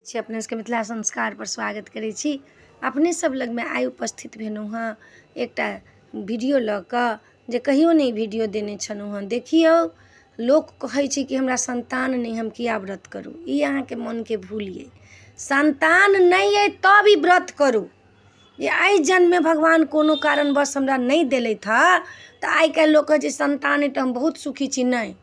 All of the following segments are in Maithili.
छी अपने सबके मिथिला संस्कारपर स्वागत करै छी। अपने सब लगमे आइ उपस्थित भेलहुँ हँ एकटा वीडियो लऽ कऽ, जे कहियो नहि वीडियो देने छलहुँ हँ। देखियौ, लोक कहै छै कि हमरा संतान नहि, हम किया व्रत करू? ई अहाँके मनके भूल अइ। संतान नहि अइ तब ई व्रत करू, जे एहि जन्ममे भगवान कोनो कारणवश हमरा नहि देलथि हँ। तऽ आइ काल्हि लोक कहै छै संतान अइ तऽ हम बहुत सुखी छी। नहि,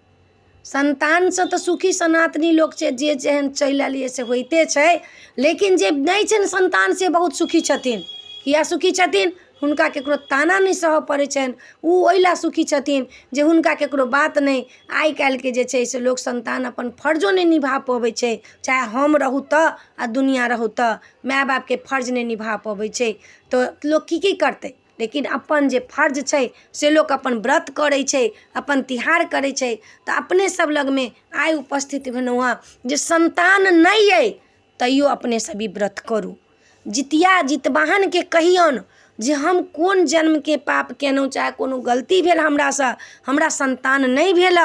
संतानसँ तऽ सुखी सनातनी लोक छै, जे जेहन चलि आयल यऽ से होइते छै। लेकिन जे नहि छनि संतान से बहुत सुखी छथिन। किया सुखी छथिन? हुनका ककरो ताना नहि सहऽ पड़ै छनि। ओ ओहि लए सुखी छथिन जे हुनका ककरो बात नहि। आइ काल्हिके जे छै से लोक संतान अपन फर्जो नहि निभा पबै छै, चाहे हम रहू तऽ आ दुनिआँ रहू तऽ माय बापके फर्ज नहि निभा पबै छै, तऽ लोक की की करतै? लेकिन अपन जे फर्ज छै से लोक अपन व्रत करै छै, अपन तिहार करै छै। तऽ अपने सब लगमे आइ उपस्थित भेलहुँ हँ जे संतान नहि अइ तैयो अपने सब ई व्रत करू। जितिया जितवाहनके कहियौन जे हम कोन जन्मके पाप केलहुँ, चाहे कोनो गलती भेल हमरासँ, हमरा संतान नहि भेल,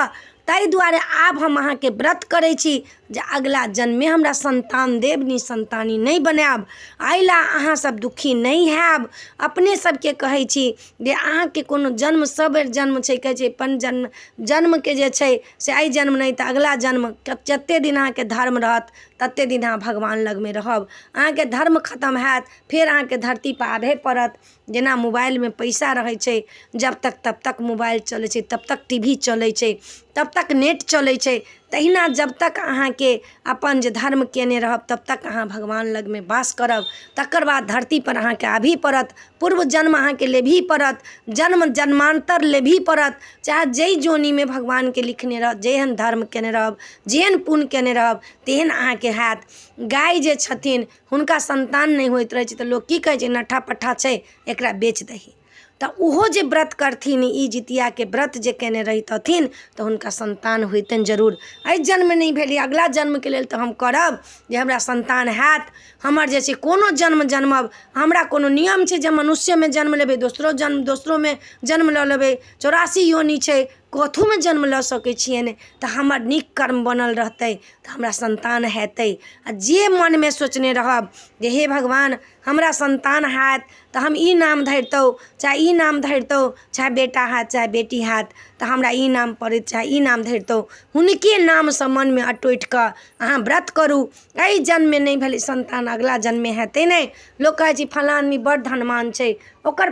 ताहि दुआरे आब हम अहाँके व्रत करै छी जे अगिला जन्ममे हमरा संतान देब, निसन्तानी नहि बनायब। एहि लए अहाँ सब दुखी नहि हैब। अपने सबके कहै छी जे अहाँके कोनो जन्म सब बेर जन्म छै, कहै छै अपन जन्म जन्मके जे छै से एहि जन्म नहि तऽ अगिला जन्म, जते दिन अहाँके धर्म रहत तते दिन अहाँ भगवान लगमे रहब। अहाँके धर्म खतम हैत, फेर अहाँके धरतीपर आबहे पड़त। जेना मोबाइलमे पैसा रहै छै जब तक तब तक मोबाइल चलै छै, तब तक टी वी चलै छै, तब तक नेट चलै छै, तहिना जब तक अहाँके अपन जे धर्म केने रहब तब तक अहाँ भगवान लगमे वास करब। तकर बाद धरतीपर अहाँके आबही पड़त, पूर्व जन्म अहाँके लेबही पड़त, जन्म जन्मान्तर लेबही पड़त। चाहे जाहि जोनीमे भगवानके लिखने रहत, जेहन धर्म केने रहब, जेहन पुण्य केने रहब, तेहन अहाँके हैत। गाय जे छथिन हुनका संतान नहि होइत रहै छै, तऽ लोक की कहै छै? नट्ठा पट्ठा छै, एकरा बेच दही। तऽ ओहो जे व्रत करथिन, ई जितियाके व्रत जे केने रहितथिन, तऽ हुनका संतान होइतनि जरूर। एहि जन्ममे नहि भेलै, अगिला जन्मके लेल तऽ हम करब जे हमरा संतान हैत। हमर जे छै कोनो जन्म जन्मब, हमरा कोनो नियम छै जे मनुष्यमे जन्म लेबै? दोसरो जन्म, दोसरोमे जन्म लऽ लेबै। 84 योनि छै, कथूमे जन्म लऽ सकै छियनि। तऽ हमर नीक कर्म बनल रहतै तऽ हमरा संतान हेतै। आ जे मनमे सोचने रहब जे हे भगवान, हमरा संतान हैत तऽ हम ई नाम धरितहुँ, चाहे ई नाम धरितहुँ, चाहे बेटा हैत चाहे बेटी हैत तऽ हमरा ई नाम पड़ैत, चाहे ई नाम धरितहुँ, हुनके नामसँ मनमे अटोटि कऽ अहाँ व्रत करू। एहि जन्ममे नहि भेलै संतान, अगिला जन्ममे हेतै नहि। लोक कहै छै फलाँ आदमी बड़ धनवान छै, ओकर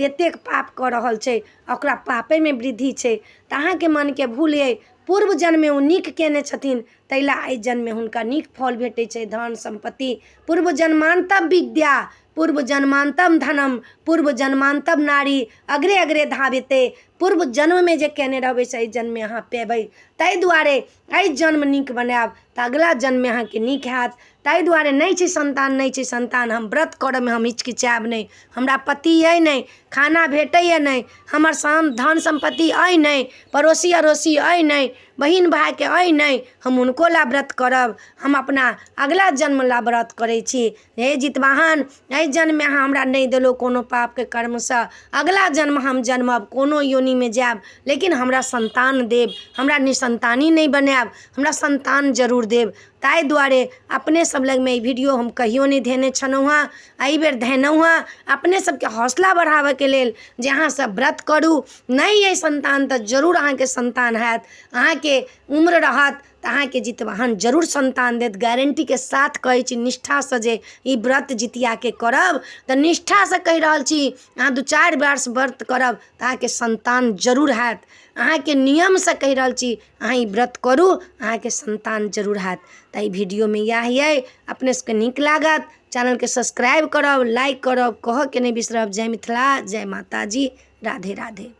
एतेक पाप कऽ रहल छै, ओकरा पापेमे वृद्धि छै। तऽ अहाँके मनके भूल अइ। पूर्व जन्ममे ओ नीक केने छथिन, ताहि लए एहि जन्ममे हुनका नीक फल भेटै छै, धन सम्पत्ति। पूर्व जन्मान्तम विद्या, पूर्व जन्मान्तम धनम, पूर्व जन्मान्तम नारी अग्रे अग्रे धाविते। पूर्व जन्ममे जे केने रहबै से एहि जन्ममे अहाँ पेबै। ताहि दुआरे एहि जन्म नीक बनायब तऽ अगिला जन्ममे अहाँके नीक हैत। ताहि दुआरे नहि छै संतान, नहि छै संतान, हम व्रत करऽमे हम हिचकिचायब नहि। हमरा पति अइ नहि, खाना भेटैए नहि, हमर धन सम्पत्ति अइ नहि, पड़ोसी अड़ोसी अइ नहि, बहिन भायके अइ नहि, हम हुनको लए व्रत करब। हम अपना अगिला जन्म लए व्रत करै छी। हे जितवाहन, एहि जन्ममे अहाँ हमरा नहि देलहुँ कोनो पापके कर्मसँ, अगिला जन्म हम जन्मब, कोनो योनिमे जायब, लेकिन हमरा संतान देब। हमरा निसन्तानी नहि बनायब, हमरा संतान जरूर देब। ताहि दुआरे अपने सब लगमे ई वीडियो हम कहियो नहि धेने छलहुँ हँ, एहिबेर धेलहुँ हँ अपने सबके हौसला बढ़ाबऽके लेल जे अहाँ सब व्रत करू। नहि अइ संतान तऽ जरूर अहाँके संतान हैत। अहाँके उम्र रहत तऽ अहाँके जितवाहन जरूर संतान देत, गारंटीके साथ कहै छी। निष्ठासँ जे ई व्रत जितियाके करब तऽ निष्ठासँ कहि रहल छी, अहाँ 2-4 वर्ष व्रत करब तऽ अहाँके संतान जरूर हैत। अहाँके नियमसँ कहि रहल छी, अहाँ ई व्रत करू, अहाँके संतान जरूर हैत। तऽ एहि वीडियोमे इएह अइ। अपने सबके नीक लागत चैनलके सब्सक्राइब करब, लाइक करब, कहऽके नहि बिसरब। जय मिथिला, जय माताजी, राधे राधे।